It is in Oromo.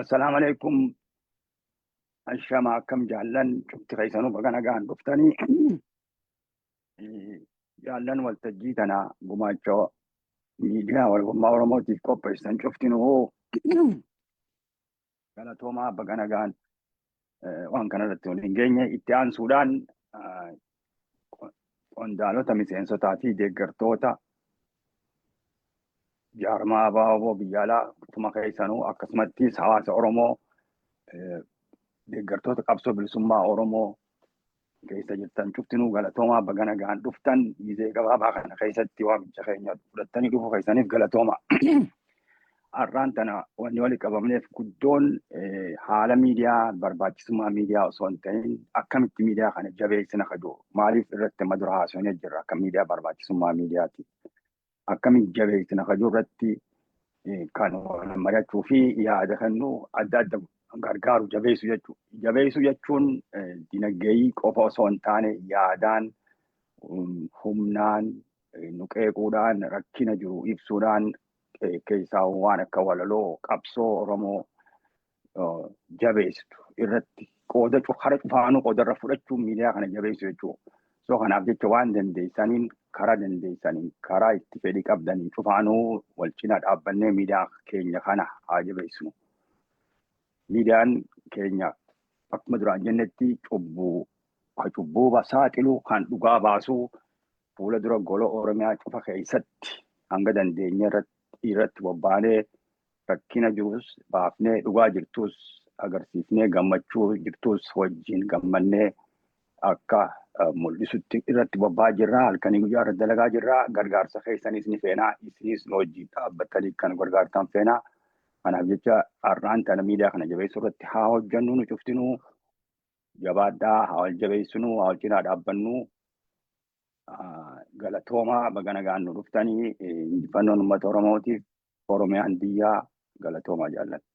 Assalaamu alaikum. Ashama, akkam jaallan? Cufti keessanuu baga nagaan dhuftanii. Jaallan waltajjii tana gumaacha miidiyaa walabummaa Oromootiif qopheessan cuftinuu galatoomaa, baga nagaan waan kanarratti waliin geenye. Itti aansuudhaan qondaalota, miseensotaa fi deeggartoota jaarmaa ABO biyya alaa cufuma keessanuu, akkasumattis hawaasa Oromoo, deeggartoota qabsoo bilisummaa Oromoo keessa jirtan cuftinuu galatoomaa, baga nagaan dhuftan. Gizee gabaabaa kana keessatti waamicha keenya fudhattanii dhufuu keessaniif galatooma. Har'aan tana wanni wali qabamneef guddoon haala miidiyaa, barbaachisummaa miidiyaa osoo hin ta'in, akkamitti miidiyaa kana jabeessina kajoo maaliif irratti amma dura haasofnee jirra, akka miidiyaa barbaachisummaa miidiyaati. Akkamitti jabeessina kajoo irratti kan wal mari'achuu fi yaada kennu adda adda gargaaru jabeessu jechuudha. Jabeessuu jechuun dinagdee qofa osoo hin taane, yaadaan, humnaan, nu qeequudhaan, rakkina jiru ibsuudhaan, keessaa waan akka walaloo qabsoo Oromoo jabeessitu irratti qooda kara cufaanuu qooda irra fudhachuun miidiyaa kana jabeessu jechuudha. So kanaaf jecha waan dandeessaniin, karaa dandeessaniin, karaa itti fedhii qabdaniin cufaanuu wal cina dhaabbannee miidiyaa keenya kana haa jabeessinu. Miidiyaan keenya akkuma duraan jennetti cubbuu cubbuu saaxilu, kan dhugaa baasuu, fuula dura gola Oromiyaa cufa keessatti hanga dandeenye irratti bobbaanee rakkina jirus baafnee, dhugaa jirtus agarsiifnee, gammachuu jirtus wajjin gammannee akka mul'isutti irratti bobba'aa jirra. Halkanii guyyaa irratti dalagaa jirra. Gargaarsa keessanis ni feenaa. Isinis nu wajjin dhaabbattanii kan gargaartan feenaa. Kanaaf jecha har'aan tana miidiyaa kana jabeessuu irratti haa hojjennu. Nu cuftinuu jabaadhaa, haa wal jabeessinu, haa wal cinaa dhaabbannu. Galatoomaa, baga nagaan nu dhuftanii. Injifannoon uummata Oromootiif, Oromiyaan biyyaa. Galatoomaa jaalladha.